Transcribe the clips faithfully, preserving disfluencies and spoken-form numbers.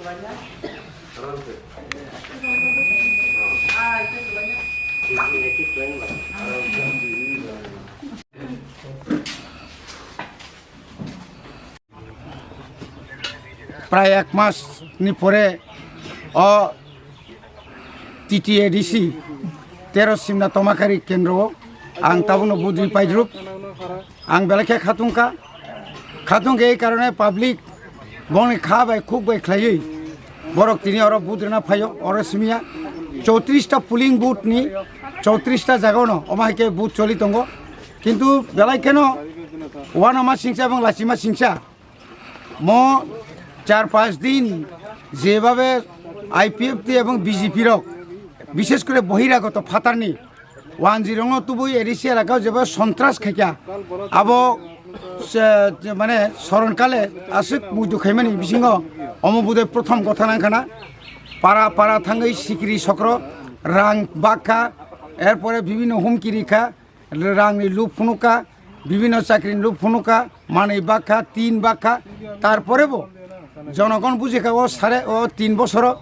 Prai ek mas ni pore o T T A D C tero Simna Tomakari kendro o ang tabukno budri paidrup. Ang belai khe khatungkha. Khatungkhe ei karone public bongni kha bai khuk bai khlaiwi borok tini oro budrina phaio, oro simiya chowtris ta polling booth ni chowtris ta jaga ono omo hai khe booth choli tongo. Kintu belai kheno uanama singsa ebong lachima singsa mo char panch din jebhabe I P F T ebong B J P rok, bishesh kore bohiragoto phatarni wanjirokno tubui A D C elakao jeba sontras khaikha, abo se, je mane soron kale aswk muitu khaimani bisingo omo budai prothom gotha nangkhana. Para para thangwi sikri sokro rang bakha, erpore bibhinno humki rikha, rangni lub phunukha, bibhinno chakrini lub phunukha, manwi bakha, tin bakha, tarpore bo jonogon bujikha o sare o tin bosoro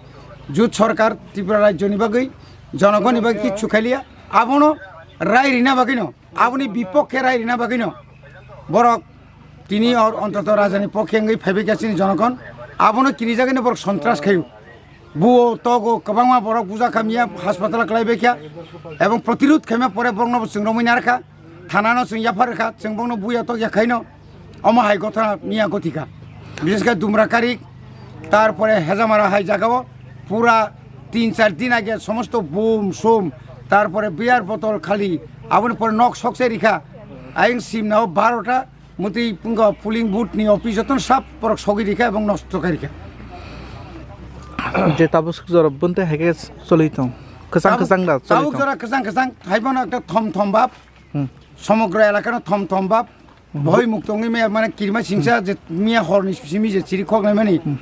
jut sorkar Tripura rajyoni bagwi jonogonni bagwi kichu khailiya, abono rai rina bagwino, aboni bipokhe rai rina bagwino borok tini or ontoto rajani pokhe wngwi phaibaikha chini jonogon, abono kirijagwino borok sontras khaio. Buo togo kwbangma borok bujakha miya hospital kwlaibaikha ebong protirud khaima pore borokno bo chwng romwi narkha. Thanano chwng yaphar rwkha, chwng bongno buya tokya khaino omo hai gotha miya gothikha. Bishesh khe Dumrakari, tarpore Hejamara hai jagao pura tin char din age somosto bum sum, tarpore beer botol khali, aboni pore nok sokse rikha. Ayang simnao barota mutwi pungo polling booth ni office jotono sab borok sogwi rikha ebong nosto khai rikha. Je tabuk suk jora bunte hai khe choli tong. Kwchang kwchang da choli tong. Tabuk jora kwchang kwchang hai bono ekta thom thom bab. Hmm. Somogro elakano thom thom bab. Hmm. Bhoi muk tongwi maya mane kirima singsa je miya horni simi je chiri khok nai mani. Hmm.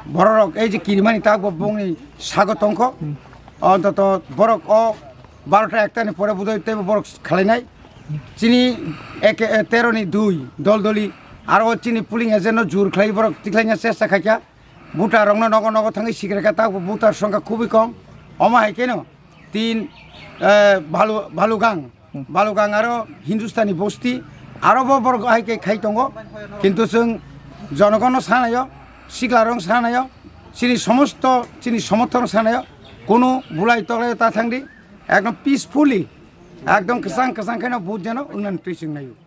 Bororok ei je kirimani tak bo bongni sago tongkho. Hmm. Ontoto borok o barota ekta ni pore budai teibo borok khalainai. Chini ek, eh, tero ni dui dol doli aro chini polling agent no jur khlai borok tikhlaina chesta khaikha. Voter rokno nogo nogo thangwi sikrekha, tak bo voter songkha khubui kom. Omo hai kheno tin, eh, Balu-, Balugang, Hmm. Balugang aro Hindustani bosti aro bo borok hai khe khai tongo. Kintu chwng jonogonno sanayo, siklarong sanayo, chini somosto chini somorthon sanayo, kunu bulai toklai ta thangdi, ekdom peacefully, ekdom kwchang kwchang kheno vote jeno wngna twi chwng naio.